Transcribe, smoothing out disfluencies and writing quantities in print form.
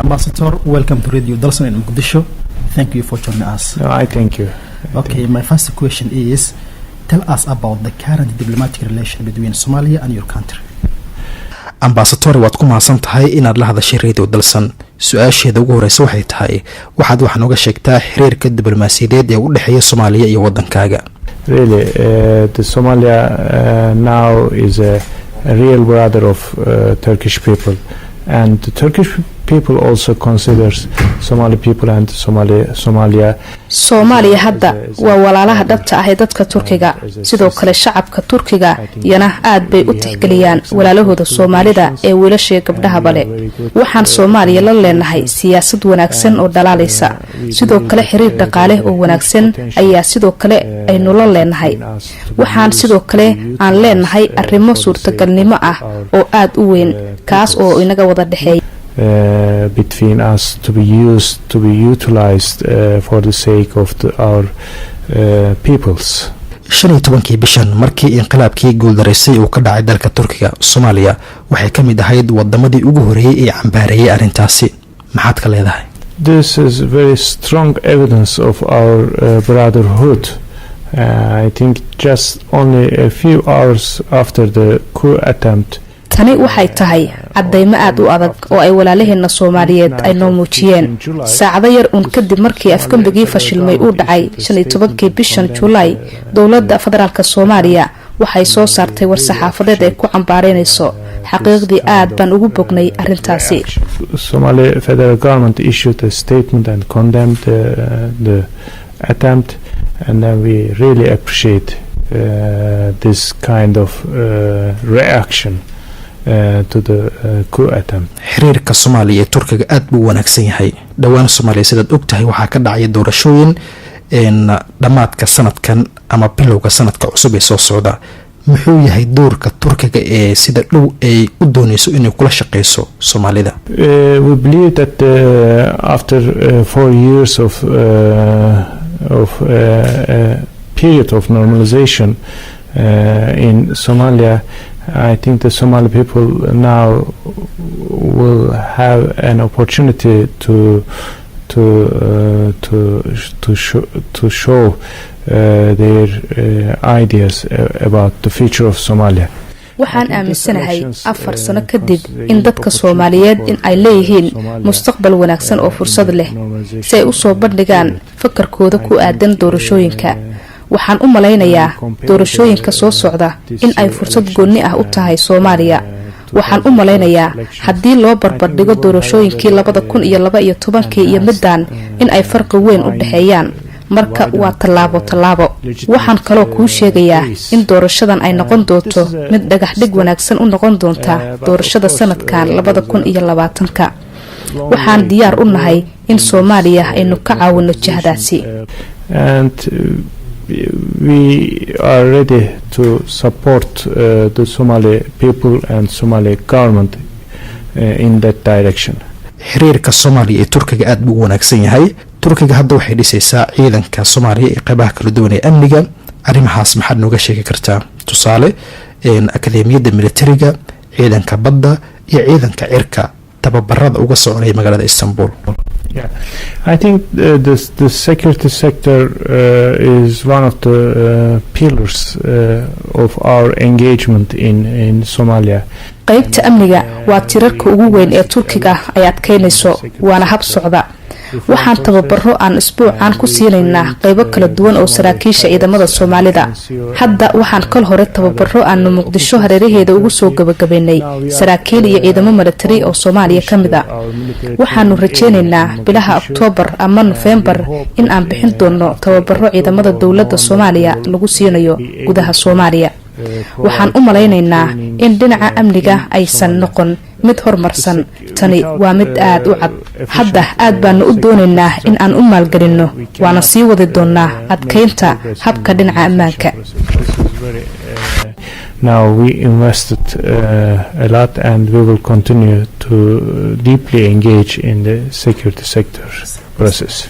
Ambassador, welcome to Radio Dalsan in Mogadishu. Thank you for joining us. No, I thank you. Okay, my first question is, tell us about the current diplomatic relation between Somalia and your country. Ambassador, waad ku mahadsan tahay inaad la hadashay Radio Dalsan. Su-aasheeda ugu horeysa waxay tahay, waxaad wax nooga sheegtaa xiriirka diblomaasiyadeed ee u dhexeeya Soomaaliya iyo waddankaaga. Really, the Somalia now is a real brother of Turkish people, and the Turkish people also considers Somali people and Somalia. Soomaaliya hadda waa walaalaha dhabta ah ee dadka Turkiga. Sidoo kale shacabka Turkiga iyana aad bay u tixgeliyaan walaalahooda Soomaalida ee wiilasha gabdhahaba leh. Waxaan Soomaaliya la leenahay siyaasad wanaagsan oo dhalaalaysa. Sidoo kale xiriir dhaqaale oo wanaagsan ayaa sidoo kale aynu la leenahay. Waxaan sidoo kale aan leenahay arrimo suurtagalnimo ah oo aad u weyn, kaas oo inaga wada dhexeeya. Between us to be used, to be utilized for the sake of our peoples. 15-kii bishan, markii inqilaabkii guuldaraysay uu ka dhacay dalka Turkiga, Soomaaliya waxay ka mid ahayd wadamadii ugu horeeyey ee cambaareeyay arrintaasi. Maxaad ka leedahay? This is very strong evidence of our brotherhood. I think just only a few hours after the coup attempt. Tani waxay tahay caddaymo aad u adag oo ay walaalaheena Soomaaliyeed ay noo muujiyeen. Saacado yar uun kadib markii afgembigii fashilmay uu dhacay 15-kii bishan Julaay, dowladda federaalka Soomaaliya waxay soo saartay war-saxaafadeed ay ku cambaareynayso. Xaqiiqdii aad baan ugu bognay arrintaasi. Somali federal government issued a statement and condemned the attempt, and then we really appreciate this kind of reaction to the coup attempt. Xiriirka Soomaaliya iyo Turkiga aad buu u wanaagsan yahay. Dhowaan Soomaaliya, sidaad og tahay, waxaa ka dhacaya doorashooyin dhammaadka sanadkan ama bilowga sanadka cusub ee soo socda. Muxuu yahay doorka Turkiga ee sida dhow ay u dooneyso inay kula shaqeyso Soomaalida? We believe that after 4 years of a period of normalization in Somalia, I think the Somali people now will have an opportunity to show their ideas about the future of Somalia. Waxaan aaminsanahay 4 sano kadib in dadka Soomaaliyeed in ay leeyihiin mustaqbal wanaagsan oo fursad leh si ay usoo bandhigaan fakarkooda ku aadan doorashooyinka. Waxaan u malaynayaa doorashooyinka soo socda in ay fursad goonni ah u tahay Soomaaliya. Waxaan u malaynayaa haddii loo barbardhigo doorashooyinkii 2012-kii iyo middan in ay farqi weyn u dhexeeyaan. Marka waa tallaabo tallaabo. Waxaan kaloo kuu sheegayaa in doorashadan ay noqon doonto mid dhagax dhig wanaagsan u noqon doonta doorashada sanadkan 2020-ka. Waxaan diyaar u nahay in Soomaaliya aynu ka caawino jihadaasi. And we are ready to support the Somali people and Somali government in that direction. Xiriirka Soomaaliya iyo Turkiga aad buu u wanaagsan yahay. Turkiga hadda waxay dhisaysaa ciidanka Soomaaliya ee qeybaha kala duwan ee amniga. Arrimahaas maxaad nooga sheegi kartaa? Tusaale, akademiyadda militariga, ciidanka badda iyo ciidanka cirka, tababarada uga soconaya magaalada Istanbul. Yeah, I think the security sector is one of the pillars of our engagement in Somalia. Qaybta amniga waa tiirarka ugu weyn ee Turkiga ay adkeynayso, waana hab socda. Waxaan tababaro aan isbuucan ku siinaynaa qeybo kala duwan oo saraakiisha ciidamada Soomaalida. Hadda waxaan kol hore tababaro aanu Muqdisho hareeraheeda ugu soo gabagabaynay saraakiil iyo ciidamo milatari oo Soomaaliya ka mid a. Waxaanu rajeynaynaa bilaha Oktoobar ama Nofeembar in aan bixin doono tababaro ciidamada dowladda Soomaaliya lagu siinayo gudaha Soomaaliya. Waxaan u malaynaynaa in dhinaca amniga aysan noqon mid horumarsan. Tani waa mid aada u cad. Hadda aad baanu u doonaynaa in aan u maalgelinno, waana sii wadi doonaa adkeynta habka dhinaca ammaanka. Now we invested a lot and we will continue to deeply engage in the security sector process.